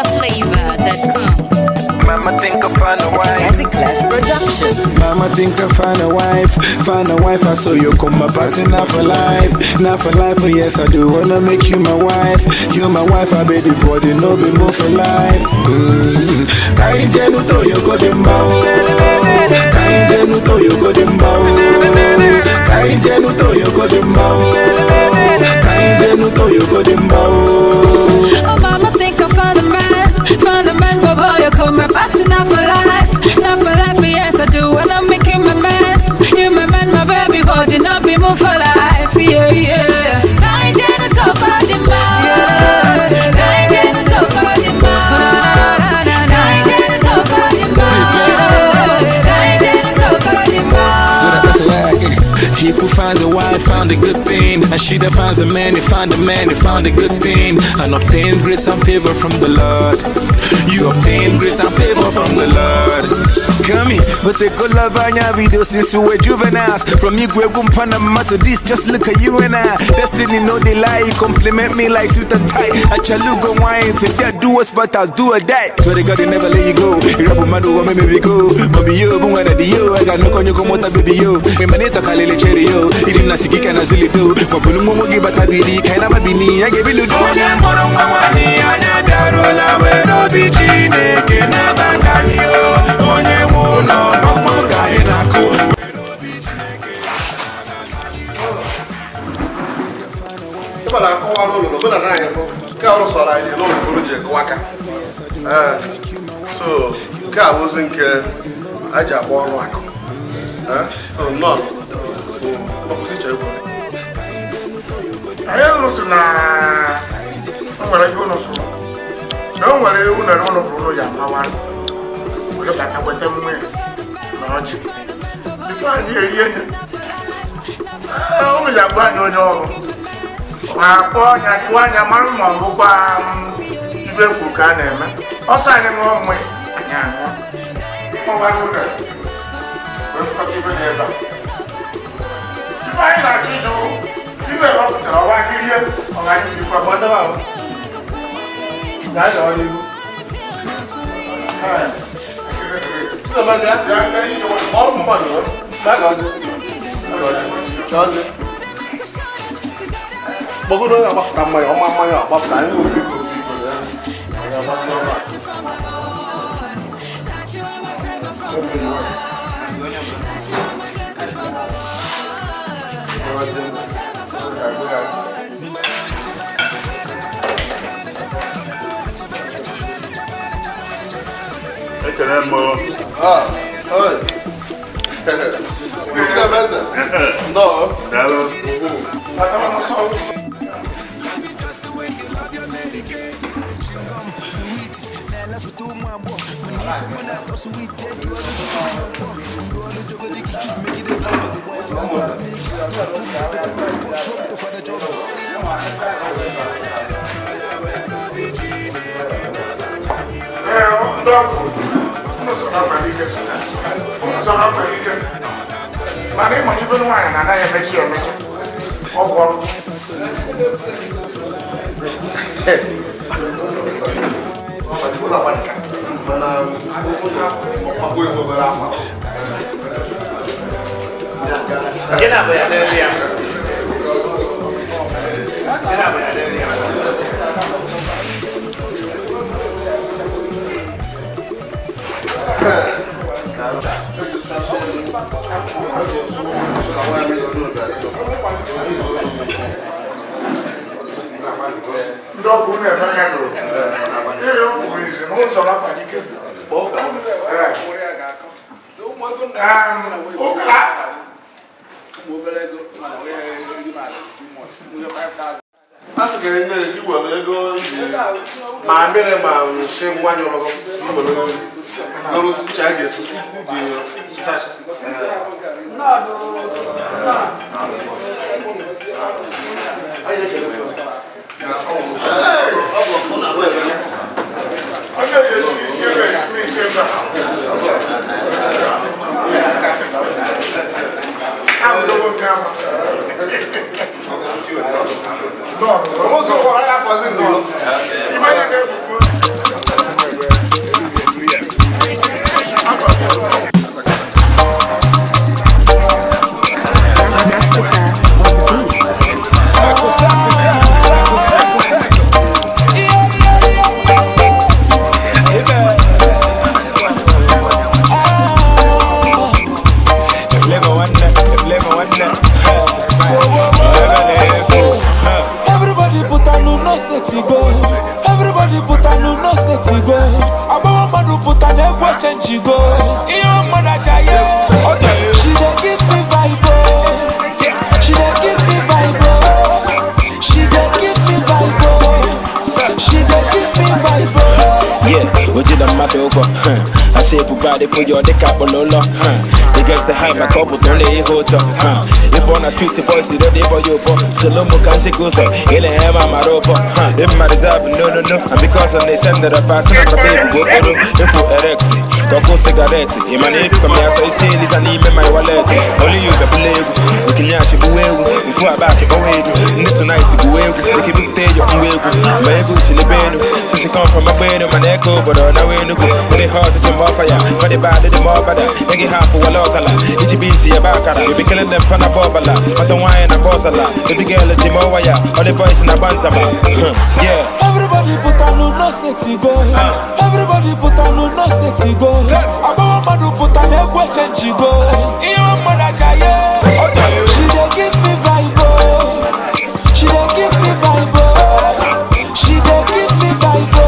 NigerFlavor.com. Mama think I find a wife. Jazzy Clef Productions. Mama think I find a wife, find a wife. I saw you come my party not for life, not for life. Oh yes, I do wanna make you my wife. You my wife, I baby body no be move for life. Kainjenu to you go dem bao, kainjenu to you go dem bao, kainjenu to you go dem bao, kainjenu to you go dem bao. Oh, mama think I found a man, but boy, you call my party not for life, not for life. Yes, I do, and I'm making my man. You my man, my baby, body not be move for life. Yeah, yeah. I ain't gonna talk about the man. I ain't gonna talk about the man. I ain't gonna talk about the man. I ain't gonna talk about the man. So that's why he who finds a wife found a good thing, and she that finds a man, he found a man, he found a good thing, and obtain grace and favor from the Lord. You obtain grace and favor from the Lord. Come here, but they could love anya video since we were juveniles. From Igwe Panama to this, just look at you and I. Destiny no they lie, you compliment me like suit and tie. I chalugo wine to that do us, but I'll do or die. Swear to God, they never let you go. You rap man, who want me go. Mommy yo, bungana di yo. I got no con you come out baby yo. Me maneta kalele cherry yo. Idi nasikika na zili do. Mabulu mo give batabiri, kaina mabini. I give you do. Onye mụrụ nwa nwanyị anya bịarụla were obi Chineke nabata anyị o. Onye nwe ụlọ ọmụ ka anyị na-akụ. Ịba na-akọwa n'ụlọ na omenala anyị bụ nke a rụsọrọ anyị n'ụlọ okoro ji ekụwa aka. Ee, so nke a bụzi nke a ji agba ọrụ akụ. Ee, so nnọọ ọkụzi iche ekwu. Anyị nụtụ na o nwere ihe ụnụ sụrụ na o nwere ewu na ụnụ bụrụ ụnụ ya amawa were bata weta mmiri na ọjị bifo anyị erie ya. Ee, ụnụ ya agba anyị onye ọrụ ma kpọọ anya tụọ anya mara ma ọ bụkwa ibe kwuru ka a na-eme ọsọ anyị ṅụọ mmiri anyị aṅụọ kpọwara ụnụ wee pụtakwa ibe na ebe a ibe anyị na-achọ ịjụ ibe ọ pụtara ọwa kirie ọwa kirikwa ma ọ daba ahụ. Ka anyị gawa n'ihu. Ee, Chizoba, bịa, bịa, bịa, ije nwa- ọrụ mmadụ, ọ? Bịa gawa n'ihu. Bịa gawa n'ihu. Gawa n'ihu. Kpọgodo onye agbapụta mmanya, ọma mmanya agbapụta, anyị nwere biko, biko, ya. Anyị agbapụta ọma. Ekele m o. Ah, oi. Chinemeze. Nnọọ. Daalụ. Ee, ndị ọkụ ụnụ sọrọ abalị ike, ụnụ sọrọ abalị ike, mana ịma ibe nwaanyị na-anaghị emechi emechi ọ bụ ọrụ. Ụlọ agbalịka. Mana ọkwa enwebere akwa. Ndị ọkụ ụnụ emeka nụrụ ihe o kwuru izi na ụzọ abalị ike. Ee. Ụka A sị ka enye gị were ego iji ma mmiri ma nshi nwa nyụrụ gị, were lụrụ ncha a ga-esu iji sụchasị. Anyị na-ekele gị. Ọ bụ ọ na-abụ ebe ya. Onye ga-esi isi ebe esi isi ebe a. Ahụ nke ama. Ụzọ ụfọdụ anyị afọzi nnọọ. Everybody put on no set go. Everybody put on no set go. Agbawa mmadụ pụta na egwu change go. Ihe mmadụ ajaye. She dey give me vibe. She dey give me vibe. She dey give me vibe. She dey give me vibe. Yeah, ojida mmadụ ụgwọ. I shape body for your dick up on the The girls the high my couple don't lay hotel. If on the street the boys they don't boy you Salomo can she goes in a hammer my rope. In my reserve no no no and because of the send that I fast my baby go go if you erect go cigarette. In my name come here so you see this and even my wallet. Only you the play you can yash bu ewu mfu abake owedu ndi tonight bu ewu they keep it your ewu my ebu she le benu so she come from my bed my neck but on our enugu when it hard to jump off fire but the bad the more bad they get half for local EGBC abakara you be killing them from the bobala but the wine and bossala baby girl Jimo wire all the boys in the banzama. Yeah, everybody put on no set go. Everybody put on no set go. Agbawa mmadụ pụta na egwu change go. Ihe mmadụ ajaye. She dey give me vibe. She dey give me vibe. She dey give me vibe.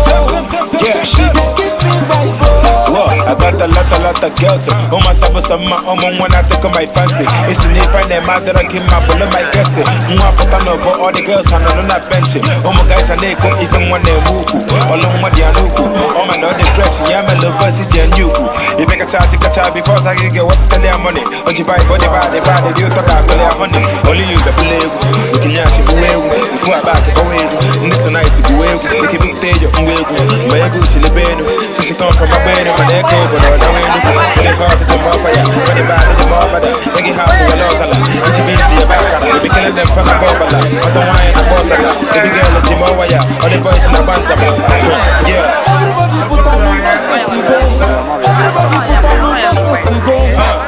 Yeah, she dey give me vibe. Whoa, I got a lot of girls. Oh my sabo sama, oh my one I take on my fancy. It's an if I name that I keep my below my guest. Mwa put on but all the girls are on that bench. Oh my guys are neko even one name muku. All on what the anuku. Oh my not the fresh, yeah my little boss is genuku. You make a chat to catch before I get what tell your money. Oh you buy body body body you talk about honey. Only you the play. You can yash you before I back away. Tonight to go you keep it your my she lebenu. So she come from my bed my neck but on the way the heart to jump off fire but the bad the more bad they get half for local EGBC abakara you be killing them from the bobala but the wine and bossala baby girl Jimo wire all the boys in the banzama. Yeah, everybody put on no set go. Everybody put on no set go.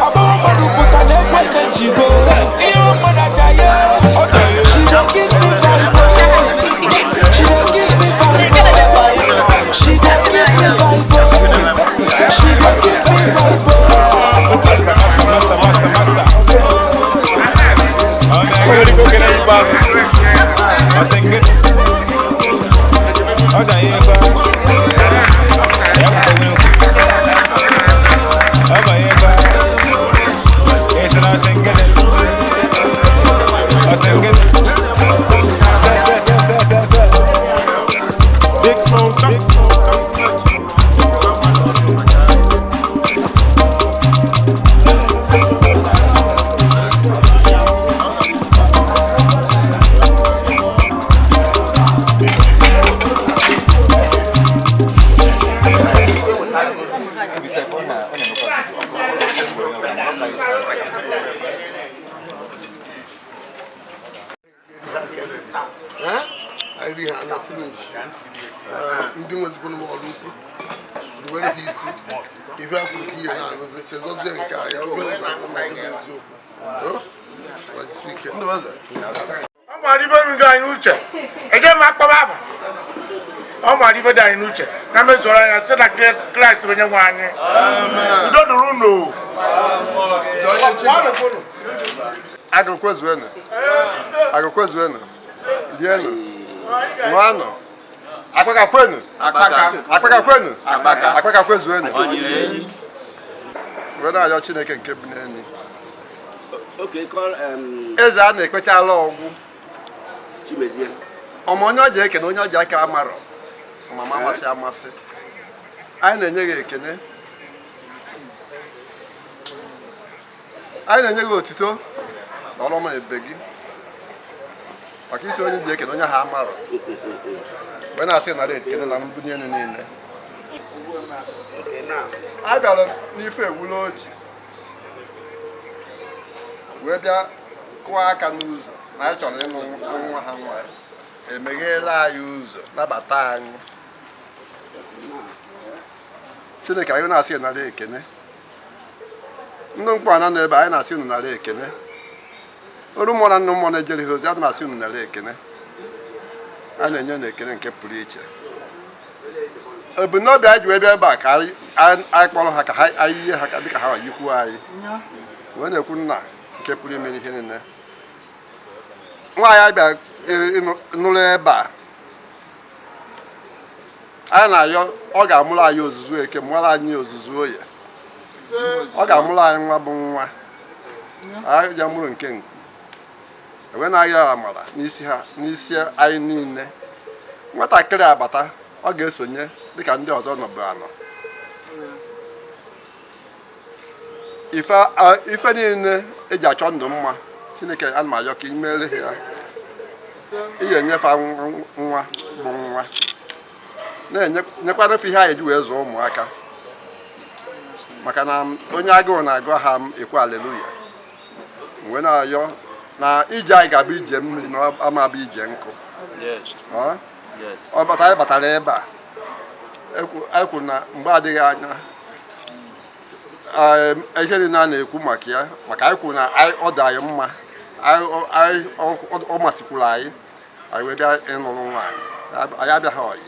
Agbawa mmadụ pụta na egwu change go. Ihe mmadụ ajaye. She dey give me vibe. She dey give me vibe. She dey give me vibe. She dey give me vibe. Master, master, master, master. Oh man, go get it back. I sing it. I say it. Yeah, I'm singing it. I sing it. Say, say, say, say, say, say. Big small song. Ndị nwezikwana ọrụ ukwu ruwere ha isi ife akwụ nke ihe na-arụzi chezozie nke a ya eziokwu. Ọ mara ibe dị anyị n'uche eje m akpọba aba ọ mara ibe dị anyị n'uche na mezuru anya sị na Kraịst onye nwe anyị. Udo dụrụ unu. Agụkwezuenu agụkwezuenu dienu nwanụ akpaka kwenu akpaka kwenu akpaka kwezuenu wee na-ayọ Chineke nke bi n'elu. Eze a na-ekpechala ọgwụ ọma onye ọja ekene onye ọja aka amarọ ọmama amasị amasị. Anyị na-enye gị ekene, anyị na-enye gị otito na ọrụ ọma ebube gị maka isi onye ji ekene onye ha amarọ wee na-asị nara ekene na mbunye elu niile. A bịara n'ife ewula oji wee bịa kụọ aka n'ụzọ na anyị chọrọ ịnụ nwa ha nwaanyị. Emegheela anyị ụzọ, nabata anyị. Chineke, anyị na-asị nara ekene. Ndị mkpọ na ebe anyị na-asị unu nara ekene. Oru mmụọ na nna mmụọ na-ejere ha ozi, ana m asị unu nara ekene. A na-enye unu ekene nke pụrụ iche. Ebumnobi anyị ji wee bịa ebe a ka anyị kpọrọ ha ka anyị yie ha dịka ha yikwuo anyị, wee na-ekwu nna nke pụrụ ime ihe niile. Nwaanyị anyị bịa nụrụ ebe a, anyị na-ayọ ọ ga-amụrụ anyị ozuzu eke, mụọrọ anyị ozuzu oye. Ọ ga-amụrụ anyị nwa bụ nwa anyị ji amụrụ nke nku enwe na-ayọ amara n'isi ha, n'isi anyị niile. Nwatakịrị abata, ọ ga-esonye dịka ndị ọzọ nọbụ anọ. Ife niile eji achọ ndụ mma, Chineke, ana m ayọ ka ị mere ha ya. Ị ga-enyefe nwa bụ nwa, na-enyekwana ihe anyị eji wee zụọ ụmụaka, maka na onye agụụ na-agụ ha ekwe aleluya. Wee na-ayọ na ije anyị ga-abụ ije mmiri na ama abụ ije nkụ. Ọ bata anyị batara ebe a, anyị kwuru na mgbe adịghị anya ihe niile a na-ekwu maka ya, maka anyị kwuru na ọ dị anyị mma, ọ masịkwuru anyị, anyị wee bịa ịnụrụ nwaanyị. Anyị abịaghị ọyị.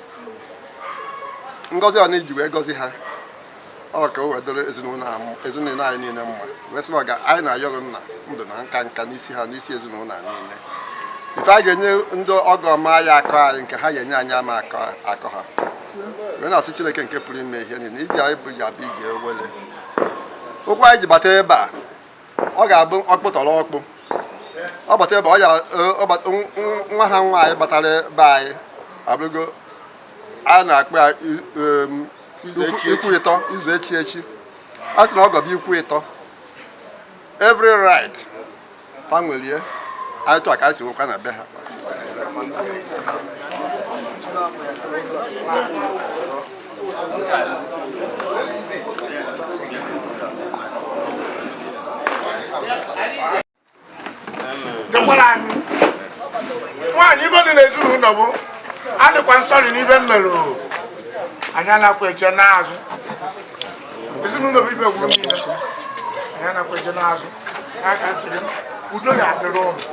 Ngọzi ọ na-eji wee gọzi ha, ọ ka o wee dịrị ezinụlọ anyị niile mma. Wee sị na anyị na-ayọrọ nna ndụ na nka nka n'isi ha, n'isi ezinụlọ a niile. Ife a ga-enye ndị ọgọ ma ya akọ anyị nke ha ga-enye anyị ama akọ ha. Wee na-asị Chineke nke pụrụ ime ihe niile, iji anyị bụ ya bụ iji ewele okwu anyị ji bata ebe a, ọ ga-abụ ọkpụ tọrọ ọkpụ. Ọ bata ebe ọ ya nwa ha nwaanyị batara ebe anyị abụrụgo a na-akpọ ya ikwu ịtọ izu echi echi. A sị na ọgọ bụ ikwu ịtọ. Every right fa nwelie anyị tụ aka anyị si nwekwa na be ha. Nyekwara anyị nwaanyị ibe dị n'ezinụlọ bụ adịkwa nsọrị n'ibe m mere o. Anyị anakwa eche n'azụ. Ezinụlọ bụ ibe gwuru niile, anyị anakwa eche n'azụ. Aka nsịrị m, udo ya adịrị ụnụ.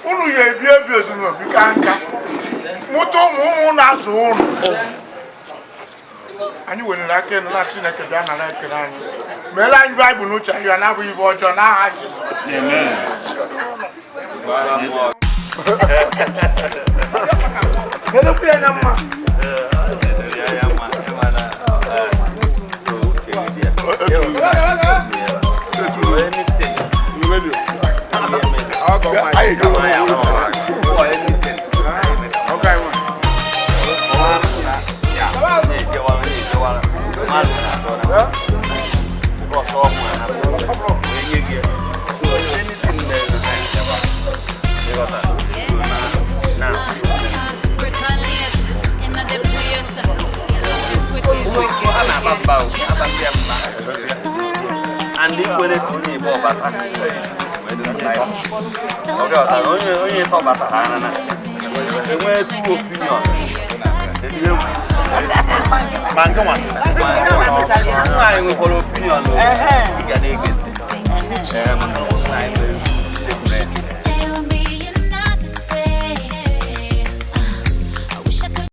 Unu ya ebi ebi ezinụlọ bika nka mụta ụmụ, ụmụ ụnụ azụ ụnụ. Anyị weliri aka elu na Chineke bịa nara ekele anyị, meere anyị Baịbụl n'uche anyị ya na-abụghị ibe ọjọọ n'aha Jizọs. Kelekwu ya na mma. And ikwere ka onye Igbo bata onye onye tọbatara ha na enwee two opinion ma nke nwa nwaanyị nwekwara opinion ị ga na-ege ntị. Ee, maka na anyị nwere different.